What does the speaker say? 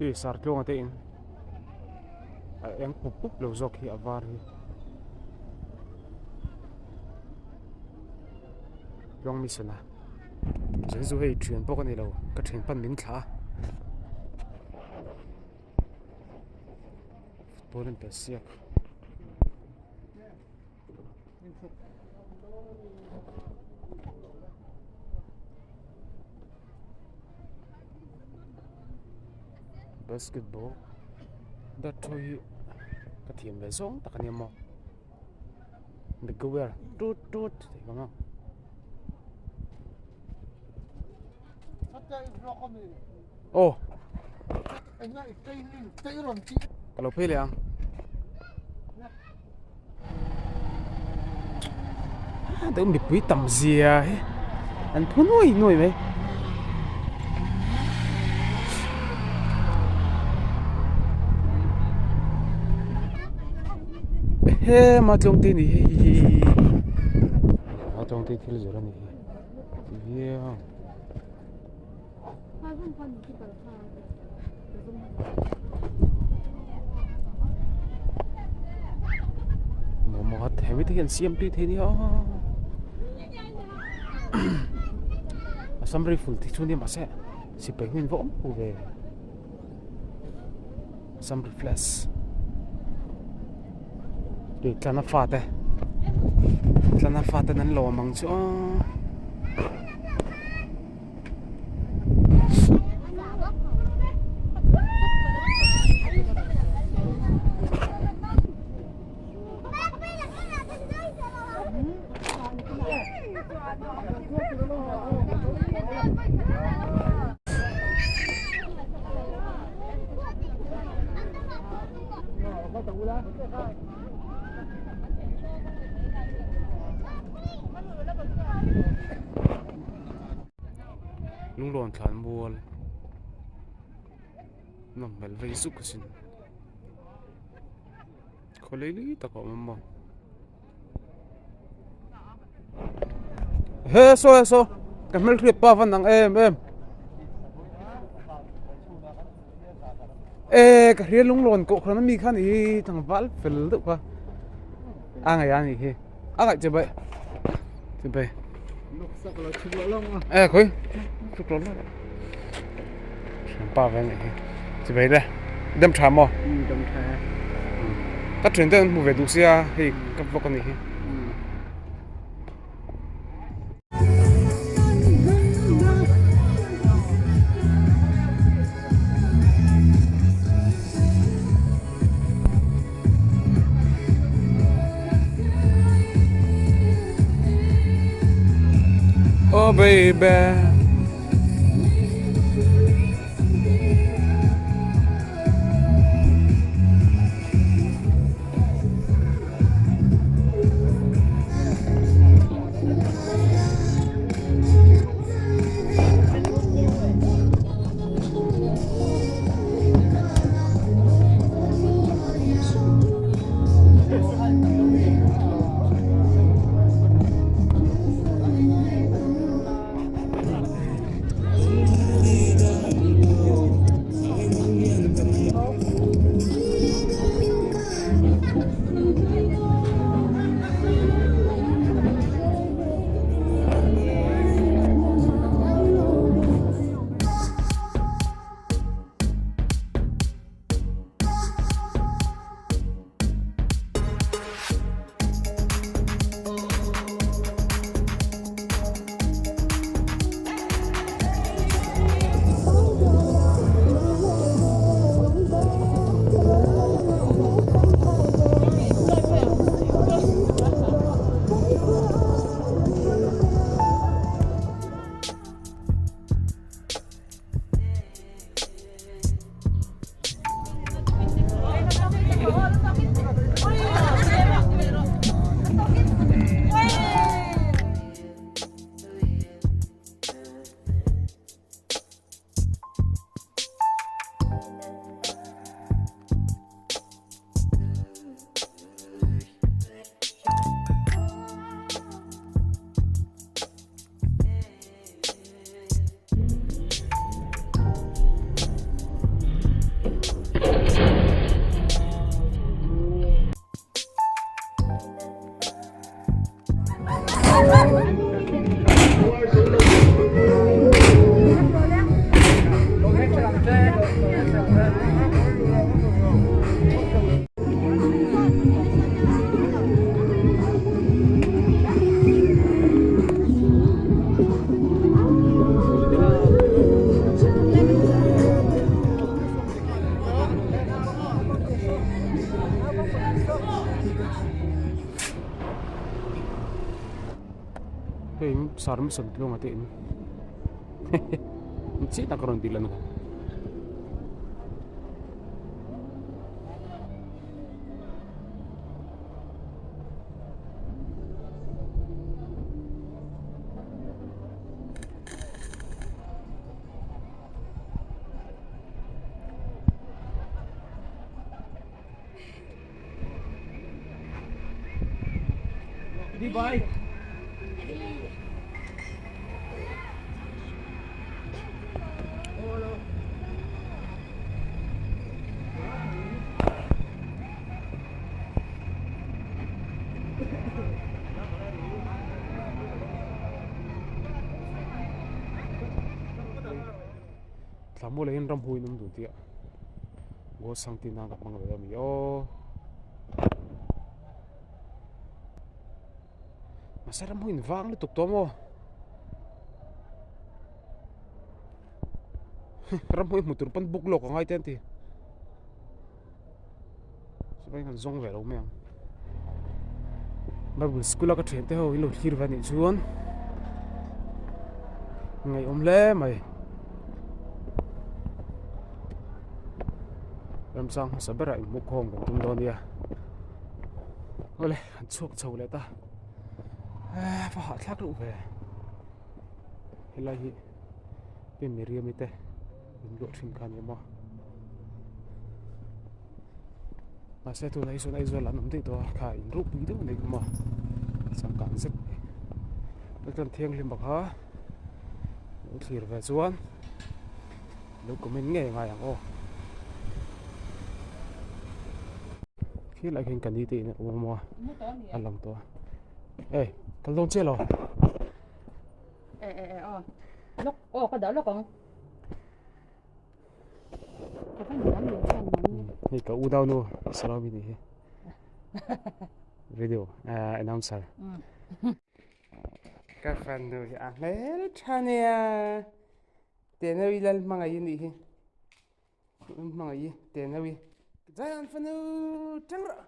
Hei sartluanga te in a eng pup pup lo zawk hi a var hi tluang mission a chuan chu hei thian pawh ka ni lo ka thian pan min thlah a football an pel siak. Basketball dat thu hi ka thiam ve zawng tak a nia maw mcgauer tut tut tih ang a. Aw ka lo phei leh ang deuh mipui tam zia hi an thu nuai nuai mai he matlawng te ni hei hi matlawng te thil zawrh a ni hi. Viau. Momo hat hemi te hian siam tui thei nia Assam rifle tih chu nia mahse sipai hun va awm hu ve Assam rifles tui tlana fate tlana fate an lawm ang chu aw. Lunglawn thlan mual nawm hmel vei zuk asin khaw lei lei tak a awm a maw. He saw he saw ka hmelhriat pa van ang em em e ka hria lunglawn koh khan ami khan i tlangval fel deuh kha a ngaih a nih hi a ngaih che bai che bai e khawi chuk lo lo pa ve nih hi che bai le dem tha maw dem tha ka thian te an hmu ve duh sia hei ka vlog a nih hi. Oh baby. Hei Sarmson tluanga te in chiah tak a rawn tih lan kha. Thlamual ah hian ramhuai in awm duh tih a gold sangtin nan ka hmang ve a mi aw mahse ramhuai in vang lutuk tawh maw ramhuai hmu tur pawn buk lawk a ngai te an ti chuan kan zawng ve lo mai ang bible school a ka thiante ho in lo thlir ve anih chuan ngaihawm hle mai ramsang hmasa berah inhmuh khawm kan tum dawn nia awle an chhuak chho leh ta va hahthlak reuh ve helai hi pi Miriam-i te. In luah thin kha a ni maw mahse tunah hi chuan Aizawl an awm daih tawh a kha in ropui deuh a ni maw changkang zet mai a chuan thianghlim bawk a lo thlir ve chuan lo comment ngei a ngai ang aw khilaiah khian ka ni te in a awm a a lang tawh a ei kal dawn chiah lo. E e e aw lawk aw ka dah lawk ang. Hei ka u dau nu Salami nih hi video announcer ka fanu hi a hmel tha nia Tenawi Lalhmangaih nih hi Hmangaih Tenawi Giant fanu tang rawh.